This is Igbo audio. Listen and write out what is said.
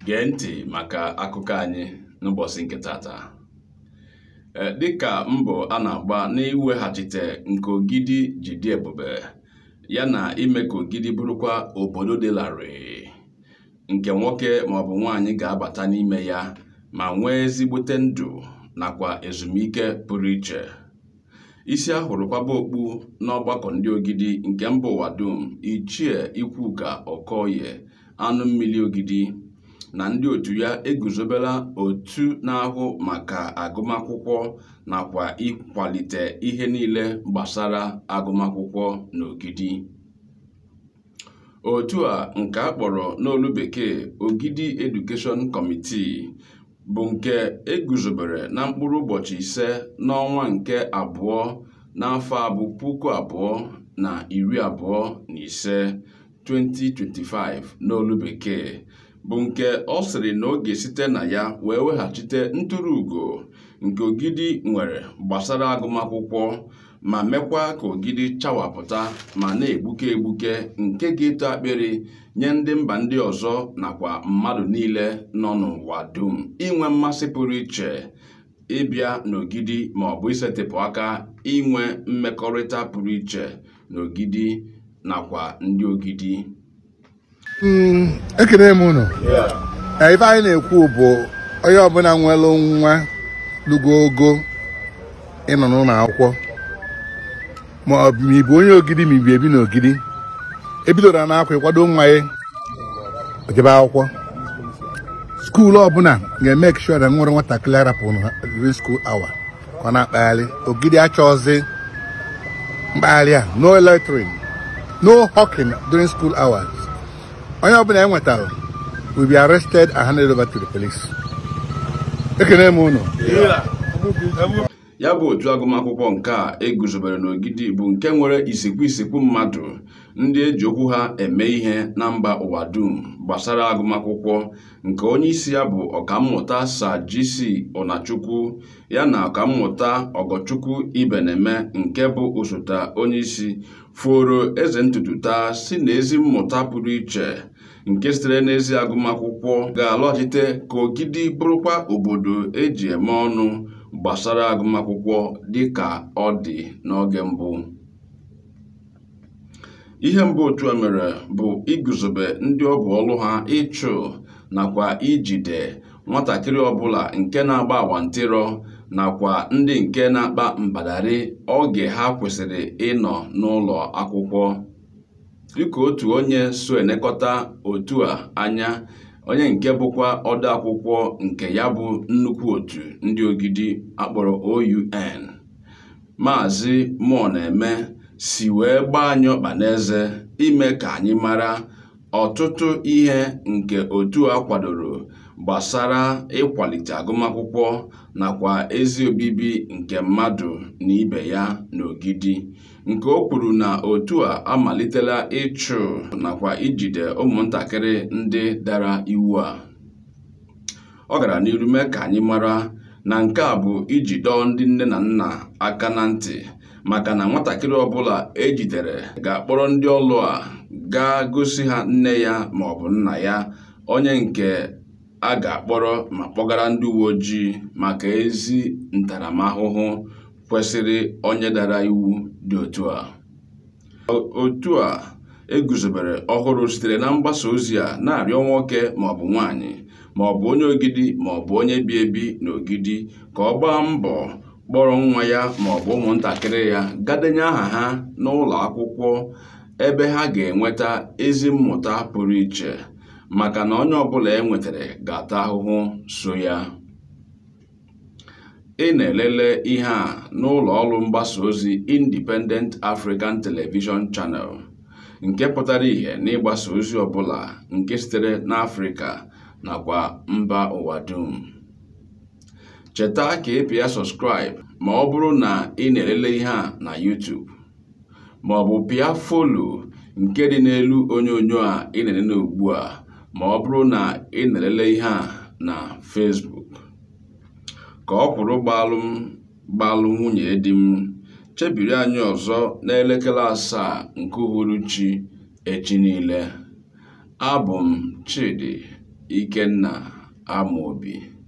Gee ntị maka akụkọ anyị n'ụbọchị nke tata. Dịka mbọ a na-agba n'iweghachite nke Ogidi ji dị ebube ya na ime ka Ogidi bụrụkwa obodo dị larịị nke nwoke maọbụ nwaanyị ga-abata n'ime ya ma nwee ezigbote ndụ nakwa ezumike pụrụ iche. Isi ahụrụ kwaba okpu n'ọgbakọ ndị Ogidi nke mba ụwa dum, Ichie Ikwuka Okoye anụ mmiri Ogidi na ndị otu ya eguzobela otu na-ahụ maka agụmakwụkwọ nakwa ịkwalite ihe niile gbasara agụmakwụkwọ n'Ogidi. Otu a nke a kpọrọ n'olu bekee Ogidi Education Committee bụ nke eguzobere na mkpụrụ ụbọchị 5 n'ọnwa nke abụọ n'afọ a bụ 2025 2025 n'olu bekee, bụ nke ọ sịrị na ọ ga-esite na ya wee weghachite ntụrụ ugo nke Ogidi nwere gbasara agụmakwụkwọ ma mekwa ka Ogidi chawapụta ma na-egbuke egbuke nke ga-eto akpịrị nye ndị mba ndị ọzọ nakwa mmadụ niile nọ n'ụwa dum inwe mmasị pụrụ iche ịbịa n'Ogidi maọbụ isetịpụ aka inwe mmekọrịta pụrụ iche n'Ogidi nakwa ndị Ogidi. Ekene m unu. Ife anyị na-ekwu bụ onye ọbụla nwere nwa lugo ogo ịnọ n'ụlọ akwụkwọ ma ọ bụ ma ị bụ onye Ogidi ma ị bi ebi n'Ogidi, ebidoro na akwa ịkwado nwa ya ojebe akwụkwọ. School ọbụla ga-emeke sure na nwere nwatakịrị arapụ during school hour ka ọ na-akpagharị. Ogidi achọghịzị mkpagharị a, no loitering, no hawking during school hours. Onye ọbụla enwetara will be arrested and handed over to the police. Ekene m unu. Ya bụ otu agụmakwụkwọ nke a eguzobere n'Ogidi bụ nke nwere isikwu isikwu mmadụ ndị eji okwu ha eme ihe na mba ụwa dum gbasara agụmakwụkwọ, nke onye isi ya bụ Ọkammụta Sir G.C. Ụnachukwu ya na Ọkammụta Ọgọchukwu Ibeneme nke bụ osote onye isi foro eze ntutu taa si na ezi mmụta pụrụ iche nke sitere n'ezi agụmakwụkwọ ga-alọghachite ka Ogidi bụrụkwa obodo eji eme ọnụ gbasara agụmakwụkwọ dịka ọ dị n'oge mbụ. Ihe mbụ otu a mere bụ iguzobe ndị ọ bụ ọlụ ha ịchụ nakwa ijide nwatakịrị ọbụla nke na-agba awantịrọ nakwa ndị nke na-akpa mbadarị oge ha kwesịrị ịnọ n'ụlọ akwụkwọ. Dịka otu onye so elekọta otu a anya, onye nke bụkwa ode akwụkwọ nke ya bụ nnukwu otu ndị Ogidi akpọrọ OUN, Maazị Muoneme si wee gbaa anyị ọkpa n'eze ime ka anyị mara ọtụtụ ihe nke otu a kwadoro gbasara ịkwalite agụmakwụkwọ nakwa ezi obibi nke mmadụ na ibe ya n'Ogidi, nke o kwuru na otu a amalitela ịchụ nakwa ijide ụmụntakịrị ndị dara iwu a. Ọ gara n'iru mee ka anyị mara na nke a bụ iji dọọ ndị nne na nna aka na ntị maka na nwatakịrị ọbụla ejidere ga-akpọrọ ndị ọlụ a gaa gosi ha nne ya maọbụ nna ya, onye nke a ga-akpọrọ ma kpọgara ndị uwe ojii maka ezi ntaramahụhụ kwesịrị onye dara iwu dị otu a. Otu a eguzobere ọhụrụ sitere na mgbasa ozi a na-arịọ nwoke maọbụ nwaanyị maọbụ onye Ogidi maọbụ onye bi ebi n'Ogidi ka ọ gbaa mbọ kpọrọ nwa ya maọbụ ụmụntakịrị ya gadenye aha ha n'ụlọ akwụkwọ ebe ha ga-enweta ezi mmụta pụrụ iche, maka na onye ọbụla e nwetara ga-ata ahụhụ so ya. Ị na-elele ihe a n'ụlọ ọrụ mgbasa ozi Independent African Television Channel nke pụtara ìhè n'ịgbasa ozi ọbụla nke sitere n'Afrịka nakwa mba ụwa dum. Cheta ka ị pịa subscribe ma ọ bụrụ na ị na-elele ihe a na YouTube, ma ọ bụ pịa follow nke dị n'elu onyonyo a ị na-elele ugbu a ma ọ bụrụ na ị na-elele ihe a na Facebook. Ka ọ kwụrụ gbalụ nwunye di m, chebiri anyị ọzọ n'elekere 7 nke uhuruchi echi niile. Abụ m Chidi Ikenna Amobi.